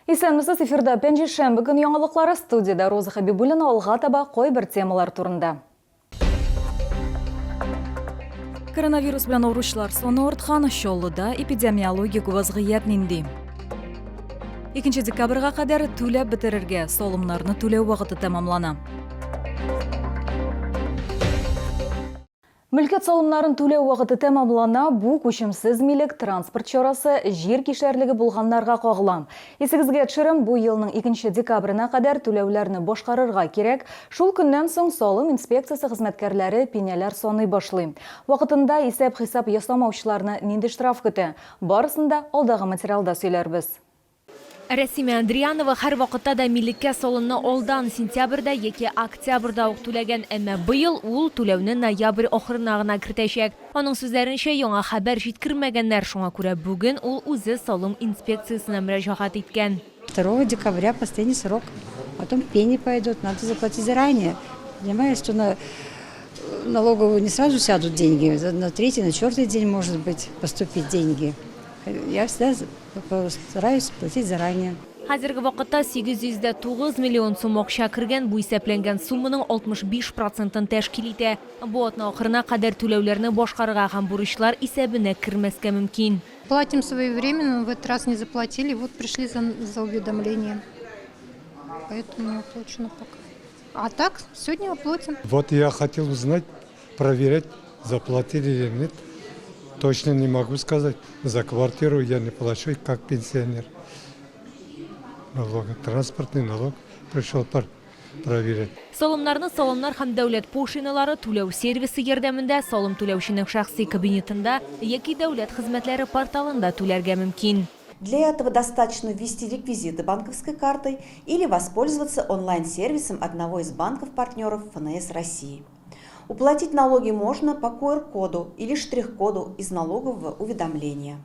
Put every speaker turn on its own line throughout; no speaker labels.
Исәнмесез, эфирда Пәнҗешәмбе көн яңалыклары, студиядә Роза Хәбибуллина, алга таба кайбер темалар турында. Коронавирус белән авыручылар саны арткан, Чаллыда эпидемиологик вазгыять нинди? 2 декабрьгә кадәр түләп бетерергә, салымнарны түләү вакыты тәмамлана. Мөлкәт салымнарын түләү вакыты тәмамлана, бу күчемсез милек, транспорт чарасы, җир кишәрлеге булганнарга кагыла. Исегезгә төшерәм, бу елның икенче декабренә кадәр түләүләрне башкарырга кирәк. Шул көннән соң салым инспекциясе хезмәткәрләре пеняләр саный башлый. Вакытында исәп-хисап ясамаучыларны нинди штраф көтә? Барысын да алдагы материалда сөйләрбез.
Рәсимә Андрианова һәрвакытта да милеккә салымны алдан, сентябрьдә яки октябрьдә ук түләгән, әмма быел ул түләүне ноябрь ахырына гына кертәчәк. Аның сүзләренчә, яңа хәбәр җиткермәгәннәр, шуңа күрә бүген ул үзе салым инспекциясенә мөрәҗәгать иткән.
Второго декабря последний срок, потом пени пойдут, надо заплатить заранее. Понимаю, что на налоговую не сразу сядут деньги, на третий, на четвертый день, может быть, поступить деньги. Я всегда Стараюсь платить заранее.
Хәзерге вакытта 809 миллион сум акча кергән, бу исәпләнгән сумманың 65 процентын тәшкил итә. Бу атна ахырына кадәр түләүләрне башкарырга һәм бурычлар исәбенә кермәскә мөмкин.
Платим своевременно, но в этот раз не заплатили, вот пришли за за уведомлением, поэтому не уплачено пока. А так сегодня оплатим.
Вот я хотел узнать, проверять, заплатили или нет. Точно не могу сказать. За квартиру я не плачу, как пенсионер. Налога, транспортный налог пришел проверять.
Салымнарны салымнар һәм дәүләт пошлиналары түләү сервисы ярдәмендә салым түләүченең шәхси кабинетында яки дәүләт хезмәтләре порталында түләргә мөмкин.
Для этого достаточно ввести реквизиты банковской карты или воспользоваться онлайн-сервисом одного из банков-партнеров ФНС России. Уплатить налоги можно по QR-коду или штрих-коду из налогового уведомления.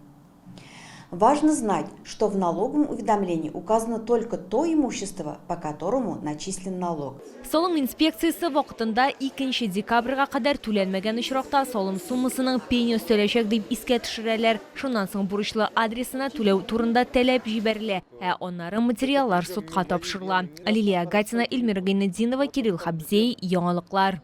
Важно знать, что в налоговом уведомлении указано только то имущество, по которому начислен налог.
Салым инспекциясе вакытында икенче декабрьгә кадәр түләнмәгән очракта салым суммасының пеня өстәләчәк дип искә төшерәләр. Шуннан соң бурычлы адресына түләү турында таләп җибәрелә, ә аннары материаллар судка тапшырыла. Лилия Гатина, Эльмира Гайнетдинова, Кирилл Хабзей, Яңалыклар.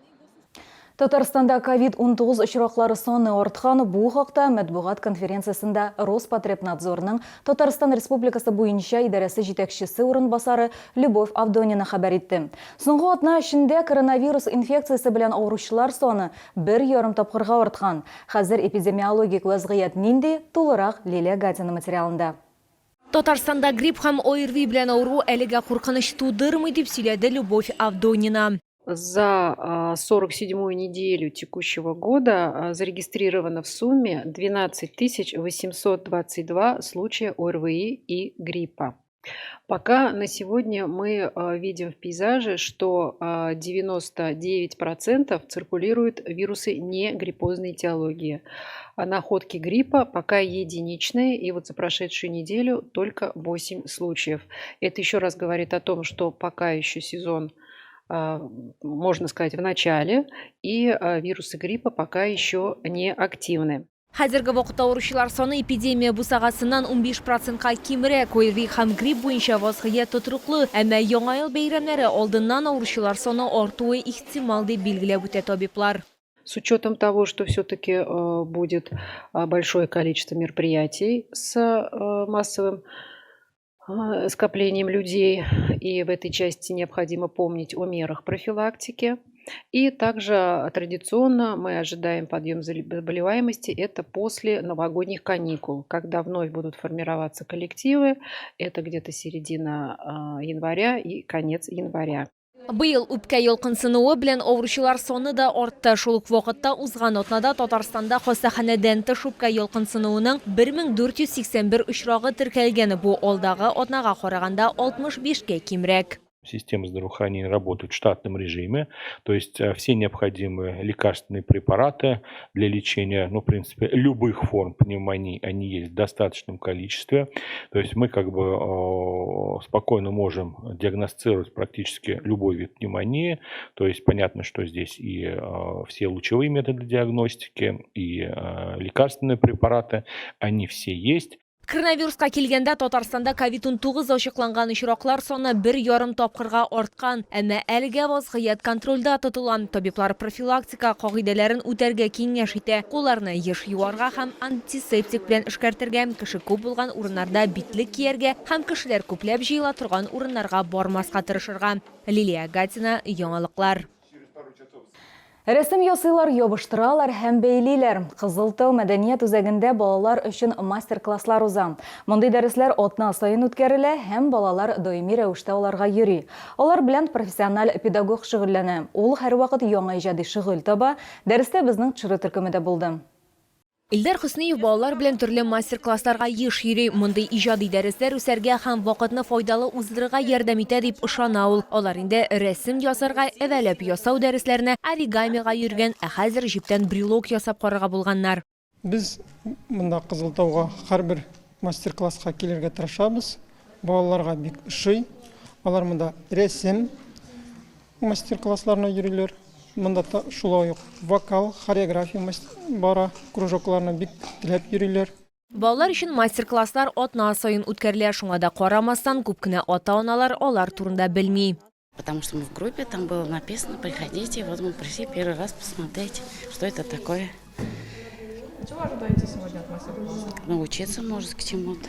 Татарстанда ковид-унтугыз очраклары саны арткан. Бу хакта матбугат конференциясендә Роспотребнадзорның Татарстан Республикасы буенча идарәсе җитәкчесе урынбасары Любовь Авдонина хәбәр итте. Соңгы атна эчендә коронавирус инфекциясе белән авыручылар саны бер ярым тапкырга арткан. Хәзер эпидемиологик вәзгыять нинди, тулырак Лилия Гатина материалында.
Татарстанда грипп һәм ОРВИ белән авыру әлегә куркыныч тудырмый, дип сөйләде Любовь Авдонина.
За 47-ю неделю текущего года зарегистрировано в сумме 12 822 случая ОРВИ и гриппа. Пока на сегодня мы видим в пейзаже, что 99% циркулируют вирусы не гриппозной этиологии. А находки гриппа пока единичные, и вот за прошедшую неделю только 8 случаев. Это еще раз говорит о том, что пока еще сезон, можно сказать, в начале, и вирусы гриппа пока еще не активны.
Хәзерге вакытта авыручылар саны эпидемия бусагасыннан 15 процентка кимрәк. ОРВИ һәм грипп буенча вазгыять тотрыклы, әмма Яңа ел бәйрәмнәре алдыннан авыручылар саны артуы ихтимал, дип билгеләп үтә табиблар.
С учетом того, что все-таки будет большое количество мероприятий с массовым скоплением людей, и в этой части необходимо помнить о мерах профилактики. И также традиционно мы ожидаем подъем заболеваемости, это после новогодних каникул, когда вновь будут формироваться коллективы, это где-то середина января и конец января.
Быел үпкә ялкынсынуы белән авыручылар саны да артты. Шул ук вакытта узган атнада Татарстанда хастаханәдән тыш үпкә ялкынсынуының 1481 очрагы теркәлгән. Бу алдагы атнага караганда 65 кә кимрәк.
Система здравоохранения работает в штатном режиме, то есть все необходимые лекарственные препараты для лечения, в принципе, любых форм пневмонии, они есть в достаточном количестве. То есть мы спокойно можем диагностировать практически любой вид пневмонии. То есть понятно, что здесь и все лучевые методы диагностики, и лекарственные препараты, они все есть.
Коронавируска килгәндә, Татарстанда ковид-19 ачыкланган очраклар саны бер ярым тапкырга арткан. Әмма әлегә вазгыять контрольдә тотыла. Табиблар профилактика кагыйдәләрен үтәргә киңәш итә. Кулларны еш юарга һәм антисептик белән эшкәртергә, кеше күп булган урыннарда битлек кияргә һәм кешеләр күпләп җыела торган урыннарга бармаска тырышырга. Лилия Гатина, Яңалыклар.
Рәсем ясыйлар, ябыштыралар һәм бәйлиләр. Кызыл тау мәдәният үзәгендә балалар өчен мастер-класслар уза. Мондый дәресләр атна саен үткәрелә һәм балалар даими рәвештә аларга йөри. Алар белән профессиональ педагог шөгыльләнә. Ул һәрвакыт яңа иҗади шөгыль таба. Дәрестә безнең төшерү төркеме дә булды.
Илдар Хөсниев балалар белән төрле мастер-классларга еш йөри. Мондый иҗади дәресләр үсәргә һәм вакытны файдалы уздырырга ярдәм итә дип ышана ул. Алар инде рәсем ясарга, әвәләп ясау дәресләренә, оригамига йөргән, ә хәзер җептән брелок ясап карарга булганнар.
Без монда Кызыл тауга һәрбер мастер-класска килергә тырышабыз. Балаларга бик ошый. Алар монда рәсем Мастер-классларына йөриләр. Монда та шулай ук вокал, хореография бара, кружокларына бик теләп йөриләр.
Балалар өчен мастер-класслар атна саен үткәрелә, шуңа да карамастан, күп кенә ата-аналар алар турында белми.
Потому что мы в группе, там было написано, приходите, вот мы пришли первый раз посмотреть, что это такое.
Чего ожидаете сегодня от мастер-класса?
Научиться, может, к чему-то,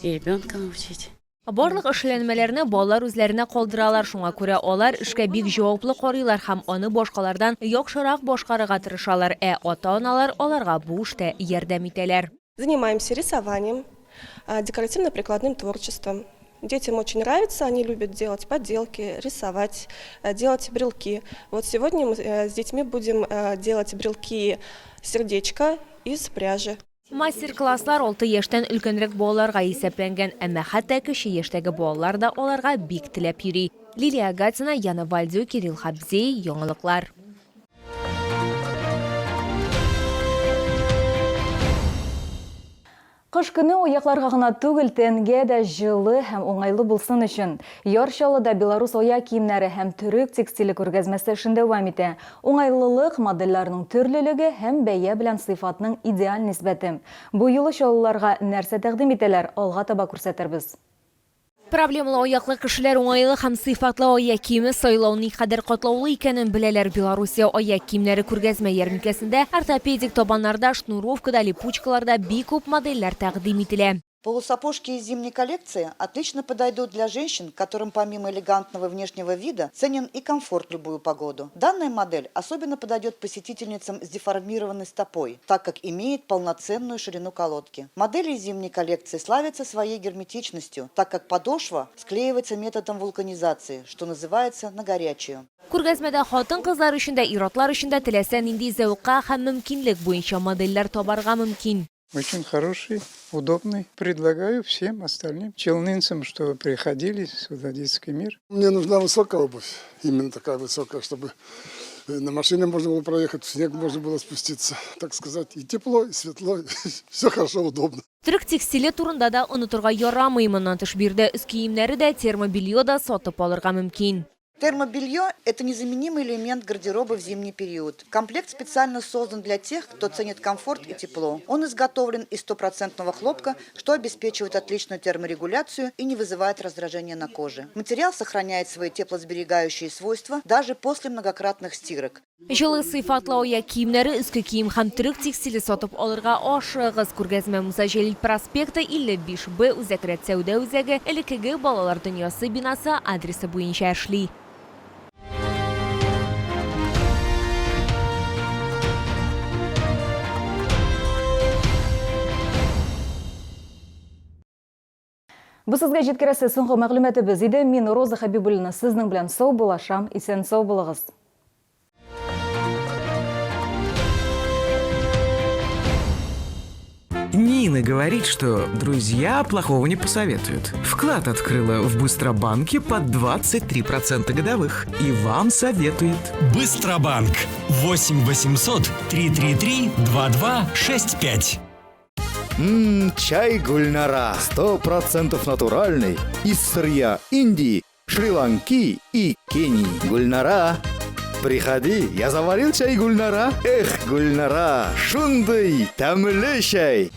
и ребенка научить.
Барлык эшләнмәләрне балалар үзләренә калдыралар, шуңа күрә алар эшкә бик җаваплы карыйлар һәм аны башкалардан яхшырак башкарырга тырышалар, ә ата-аналар аларга бу эштә ярдәм итәләр.
Занимаемся рисованием, декоративно-прикладным творчеством. Детям очень нравится, они любят делать поделки, рисовать, делать брелки. Вот сегодня мы с детьми будем делать брелки сердечко из пряжи.
Мастер-класслар алты яшьтән өлкәнрәк балаларга исәпләнгән, әмма хәтта кече яшьтәге балалар да аларга бик теләп йөри. Лилия Гатина, Яна Вальдю, Кирилл Хабзей, Яңалыклар.
Кыш көне аякларга гына түгел, тәнгә дә җылы һәм уңайлы булсын өчен. Яр Чаллыда белорус аяк киемнәре һәм төрек текстиле күргәзмәсе эшен дәвам итә. Уңайлылык, модельләрнең төрлелеге һәм бәя белән сыйфатның идеаль нисбәте. Бу юлы чаллыларга нәрсә тәкъдим итәләр, алга таба күрсәтербез.
Проблемалы аяклы кешеләр уңайлы һәм сыйфатлы аяк киеме сайлау никадәр катлаулы икәнен беләләр. Белоруссия аяк киемнәре күргәзмә-ярминкәсендә ортопедик табаннарда, шнуровкада, липучкаларда бик күп модельләр тәкъдим ителә.
Полусапожки из зимней коллекции отлично подойдут для женщин, которым помимо элегантного внешнего вида ценен и комфорт в любую погоду. Данная модель особенно подойдет посетительницам с деформированной стопой, так как имеет полноценную ширину колодки. Модели зимней коллекции славятся своей герметичностью, так как подошва склеивается методом вулканизации, что называется на горячую.
Күргәзмәдә хатын-кызлар өчен дә, ир-атлар өчен дә теләсә нинди зәвыкка һәм мөмкинлек буенча модельләр табарга мөмкин.
Очень хороший, удобный. Предлагаю всем остальным челнинцам, чтобы приходили сюда, детский мир.
Мне нужна высокая обувь, именно такая высокая, чтобы на машине можно было проехать, в снег можно было спуститься, так сказать. И тепло, и светло, все хорошо, удобно.
Төрек текстиле турында да онытырга ярамый. Моннан тыш, биредә өс киемнәре дә, термобелье да сатып алырга мөмкин.
Термобелье – это незаменимый элемент гардероба в зимний период. Комплект специально создан для тех, кто ценит комфорт и тепло. Он изготовлен из стопроцентного хлопка, что обеспечивает отличную терморегуляцию и не вызывает раздражения на коже. Материал сохраняет свои теплосберегающие свойства даже после многократных стирок.
Җылы сыйфатлы аяк киемнәре, өске кием һәм төрек текстиле сатып алырга ашыгыгыз. Күргәзмә Муса Җәлил проспекты, 55 Б, Үзәк рәт сәүдә үзәге, элеккеге Балалар дөньясы бинасы адресы буенча эшли.
Бу сезгә җиткерәсе соңгы мәгълүматыбыз иде. Мин Роза Хәбибуллина сезнең белән саубуллашам. Исән-сау булыгыз.
Нина говорит, что друзья плохого не посоветуют. Вклад открыла в Быстробанке под 23% годовых. И вам советует.
Быстробанк. 8 800 333 2265.
Ммм, чай Гульнара. 100% натуральный. Из сырья Индии, Шри-Ланки и Кении. Гульнара, приходи, я заварил чай Гульнара. Эх, Гульнара, шундый, тәмле чәй.